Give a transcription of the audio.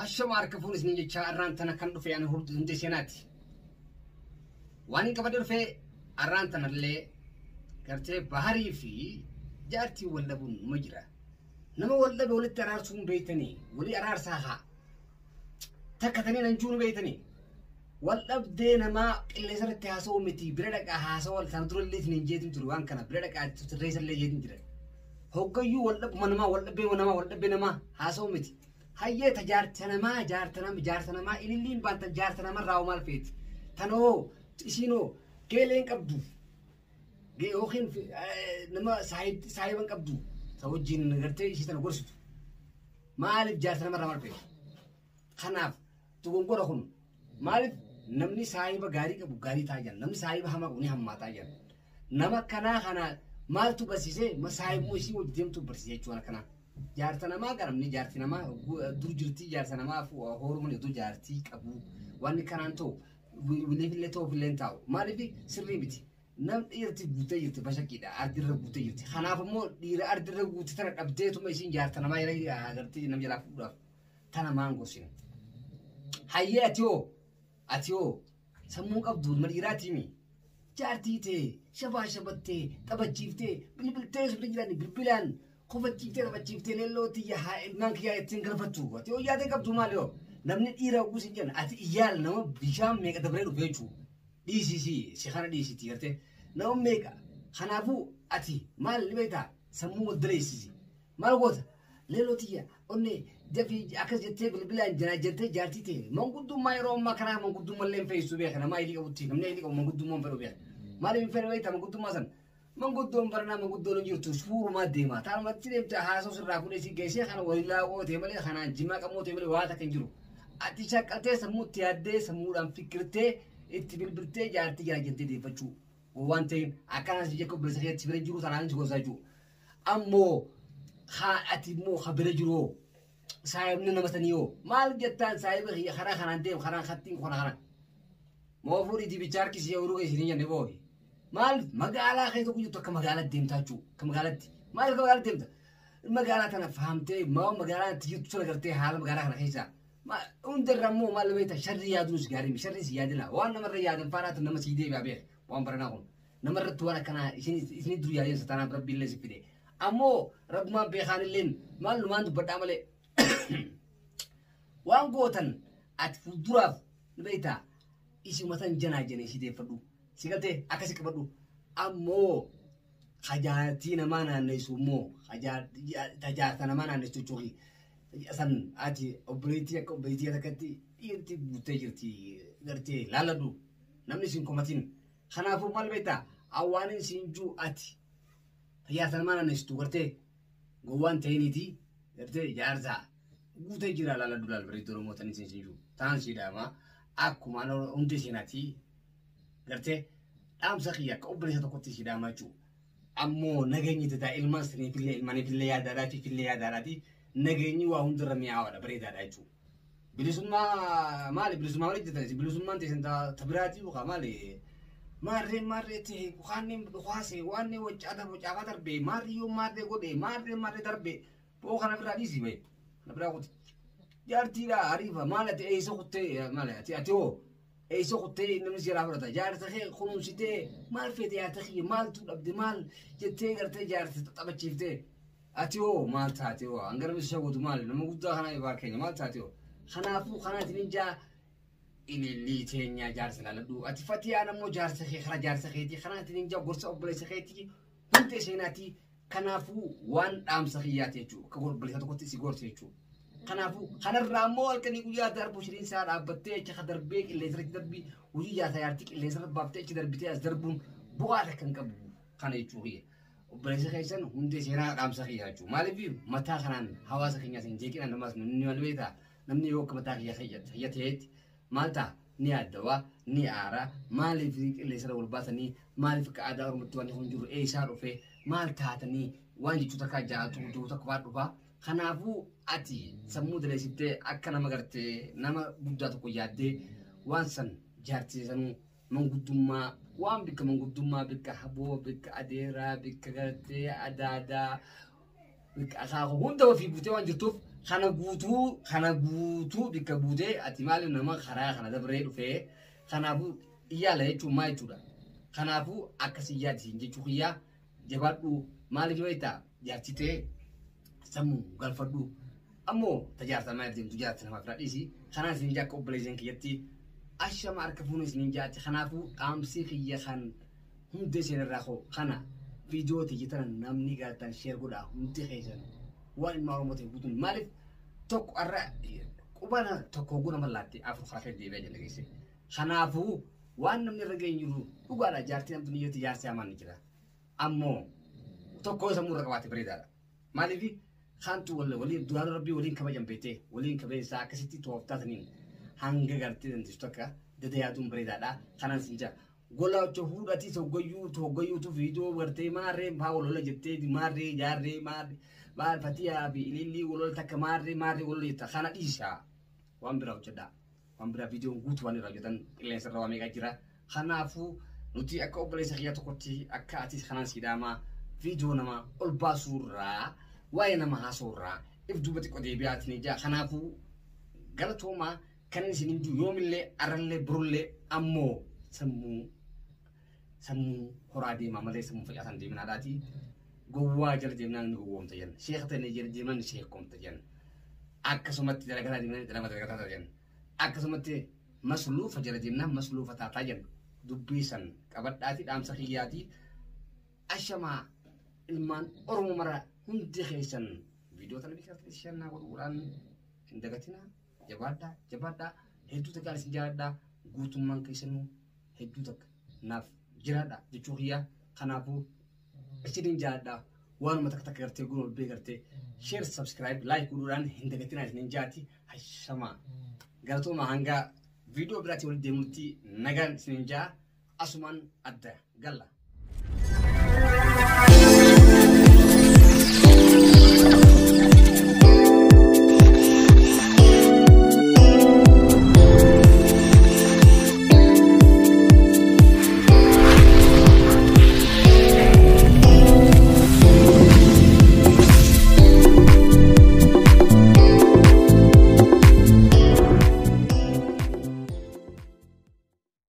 Hashama harka fuun isin jechaa arraan tana kan dhufe ani hundee seenaati. Waan hin qabadhe dhufe arraan tanallee gartee baharii fi jaartii wal dhabuun numa jira. Nama wal dhabe walitti araarsuun beeytanii walii araarsaa haa. Takka tanii nan juunu beeytanii. Wal dhabdee namaa qilleensa irratti haasa'uu miti bira dhaqaa haasa'uu sana durallee isin hin jeetin ture waan kana bira dhaqaa sirreessallee jeetin jira. Hoggayyuu wal dhabuma namaa wal dhabbee namaa wal dhabbee namaa haasa'uu miti. Hayyee ta jaarsa namaa jaarsa nama jaarsa namaa ililliin baantan jaarsa namarraa maal feeti. Tanoo isiinoo geelee hin qabdu. Yookiin nama saahiba hin qabdu. Ta wajjin gartee ishii tana gorsitu. Maaliif jaarsa namarraa maal feeti? Kanaaf dogongora kun maaliif namni saahiba gaarii qabu gaarii ta'a jedhan namni saahiba hamaa qabu ni hammaataa jedhan. Nama kanaa kana maaltu barsiisee saahibuma ishii wajji deemtu barsiisee jechuudha akkanaa. Jaarsa namaa garamni jaarsi namaa dur jirtii jaarsa namaa horumun iddoo jaartii qabu wanni kanaan ta'u wiliifillee ta'uufillee hin taa'u maaliif sirrii miti. Nam dhiirti guutee jirti bashaqqiidha ardirra guutee jirti kanaaf immoo dhiira ardirra guute tana dhabdeetuma isiin jaarsa namaa yeroo agartee nam jalaa fuudhaaf tana maan gorsina. Hayyee ati hoo ati hoo sammuu qabdu ilma dhiiraatiimi. Jaartii tee shabaa shabattee taphachiiftee bilbiltee sirri jiran bilbilaan kofachiiftee taphachiiftee leelloo tiyya haa ilmaan kiyyaa ittiin galfattu. Ati hoo yaada qabdu maali hoo namni dhiira oguu sin jedhan ati iyyaal nama bishaan meeqa dabaree dhufe jechuudha. Dhiisisi si kana dhiisiti gartee nama meeqa kanaafuu ati maal ni beektaa sammuu wal daleessisi maal goota leelloo tiyya onnee dafii akkas jettee bilbilaan janaajjantee jaartii ta'e manguddummaa yeroo ammaa kanaa manguddummaa illee hin fe'isu beeka nama ilii qabutti namni ilii qabu manguddummaa hin fedhu beeka maaliif hin fedhu beektaa manguddummaa san manguddoon baranaa manguddoon hin jirtu suurumaa deema taanumatti deemte haasoo sirraa fuudhee si geessee kana walilaa qootee malee kanaan jimaa qamootee malee waa takka hin jiru ati shaqqaltee sammuutti yaaddee sammuudhaan fikirtee itti bilbiltee jaartii janaajjantee deeffachuu waan ta'in akkanas jekka obboleessa keetti bira jiru tanaan si gorsaa jechuudha ammoo haa ati immoo ha bira jiru saayibni nama sanii hoo maal jettaan saayiba kiyya karaa kanaan deem karaan kattiin kana kana moo fuudhii dibicha harkisii yeroo keessa hin jenne boo'i maal magaalaa kee tokko jirtu akka magaalaatti deemtaa jechuudha akka magaalaatti maal akka magaalaatti deemta magaalaa tana fahamtee maa magaalaa itti jirtu sana gartee haala magaalaa kana keessaa hundarra immoo maal beekta sharri yaaduunis gaarii miti sharri si yaadina waan namarra yaadan faanaatu nama sii deebi'a beek waan baranaa kun namarratti waan akkanaa isin dur yaadeen sataanaaf rabbi illee si fide ammoo rabbumaan beekaan illeen maal numaan dubbadhaa malee waan gootan ati fuulduraaf ni beektaa isuma tan janaa jenee si deeffadhu si galtee akkasi qabadhu ammoo hajaartii namaa naannessu immoo hajaarta namaa naannessu jechuun san ati obboleettii akka obboleettii takkatti dhiirti guuttee jirti gartee laaladhu namni sin komatin kanaafuu maal beektaa awwaanin siin juu ati jaarsa namaa naannessu gartee gowwaan ta'iniiti gartee jaarsa guutee jira laaladhu laal bareedduu Oromoo tanii siin juu taan siidhaama akkuma hundi seenaati gartee dhaamsa kiyya akka obboleessa tokkotti siidhaama jechuudha. Ammoo nageenyi tataa ilmaan saniifillee ilmaaniifillee yaadaadhaa fillee yaadaadhaati nageenyi waa hundarra mi'aawaadha bareedaadha jechuudha. Bilisummaa maali bilisummaa maali jettan bilisummaan teessan ta biraatii yookaan maali maarree maarree ta'e waanni dhukaase waanni wacaafaa darbe maarree yoo maarree godhe maarree maarree darbe boo kana biraa dhiisi bahe kana biraa kuti. Jaartiidha ariifa maal ati eessa kuttee maali ati ati hoo eessa kuttee namni seeraa fudhata jaarsa kee kunuunsitee maal feete jaarsa kiyya maaltu dhabde maal jettee gartee jaarsa taphachiiftee ati hoo maal taate hoo hanga namni shawwatu maal nama guddaa kana ibaa keenya maal taate hoo kanaafuu kanaatiin hin jaa ilillii teenyaa jaarsa laaladhu ati fatiyaan ammoo jaarsa kee kana jaarsa keetii kanaatiin hin jaa gorsa obboleessa keetii hundee seenaatii kanaafuu waan dhaamsa kiyyaati jechuudha akka obboleessa tokkotti si gorsa jechuudha. Kanaafuu kanarraa immoo halkanii guyyaa darbu shiriin isaa dhaabbattee achi ka darbee qilleensa irratti darbii hojii jaarsa jaartii qilleensa irra baaftee achi darbitee as darbuun bu'aa takka hin qabu kana jechuu kiyya. Obboleessa keessan hundee seenaa dhaamsa kiyya jechuudha. Maaliif mataa kanaan hawaasa keenyaas hin jeeqina namaas namni maal beektaa namni yoo akka mataa kiyya kiyya ta'etti maal ta'a ni yaaddawaa ni aara maaliif qilleensa irra wal baasanii maaliif akka aadaa Oromootti waan kun jiru eessaa dhufee maal taatanii waan jechuu takka jaalatu jiru takka waan dhufaa. Kanaafuu ati sammuu daleessiftee akka nama gartee nama guddaa tokko yaaddee waan san jaartisanuu manguddummaa waan bikka manguddummaa bikka haboo bikka adeeraa bikka gartee adaadaa Akaakuu hunda ofii guutee waan jirtuuf kana guutuu bikka guutee ati maaliif nama karaa kana dabree dhufee kanaafuu iyyaala jechuun maal jechuudha. Kanaafuu akkasii yaadisiin jechuu kiyyaa jabaadhu maaliif beektaa jaartitee sammuu galfadhu ammoo tajaajila maal deemtu jaarti namaaf dhiisi kanaan isin akka obboleessan kiyyatti ashama harka fuunee isin jaatti kanaafuu dhaamsi kiyya kan hundee isin irraa koo kana viidiyoo tiyya tana namni galtan share godhaa hundi keessan waan ilma Oromoo ta'e guutuun maaliif tokko har'a qubana tokko hogguu nama laatte afur karaa keessa deebi'aa jala geesse. Kanaafuu waan namni irra geenye jiru dhugaadha jaartii namtu niyyatti jaarsi hamaan ni jira. Ammoo tokko sammuu irra qabaate bareedaadha. Maaliif kaantu waliin duraan rabbii waliin kabajan beektee waliin kabajinsaa akkasitti tooftaataniin hanga gartee dandeessu takka dada yaaduun bareedaadha. Kanaan sin jaa gola fuudhati toggoyyuu toggoyyuutu viidiyoo gartee maarree faa walola jettee maarree jaarree maarree maal fatiyaa fi ilillii walola takka maarree maarree walola jetta kana dhiisaa waan biraa hojjedhaa. Waan biraa viidiyoon guutuu waan irraa hojjetan qilleensa irra waa meeqa jira. Kanaafuu nuti akka obboleessa kiyyaa tokkotti akka atis kanaan si dhaamaa viidiyoo nama ol baasuurraa waa'ee nama haasa'urraa if duuba xiqqoo deebi'aatiin ijaa kanaafuu galatoomaa kan isin hin jiru yoomillee arrallee borullee ammoo sammuu sammuu horaa deemaa malee sammuu facaasan deeminaadhaati. Gowwaa jala deemnaan ni gowwoomta jenna. Sheeka ta'e jala deemnaan ni sheekomta jenna. Akkasumatti dalagataa deemnaan dalama dalagataa jenna. Akkasumatti masluufa jala deemnaan masluufa taataa jenna. Dubbii san qabadhaati dhaamsa kiyyaati. Ashamaa ilmaan Oromoo mara hundi keessan viidiyoo tana biqiltuu shannaa godhuudhaan hin dagatinaa. Jabaadhaa jabaadhaa hedduu takka isin jaalladhaa guutummaan keessanuu hedduu takka naaf jiraadha jechuu kiyyaa kanaafuu isinin jaalladha waanuma takka takka gartee guun ol bee gartee share subscribe like godhuudhaan hin dagatinaa isinin jaati hashamaa galatooma hanga viidiyoo biraatii walitti deemutti nagaan isinin jaa asumaan adda galla.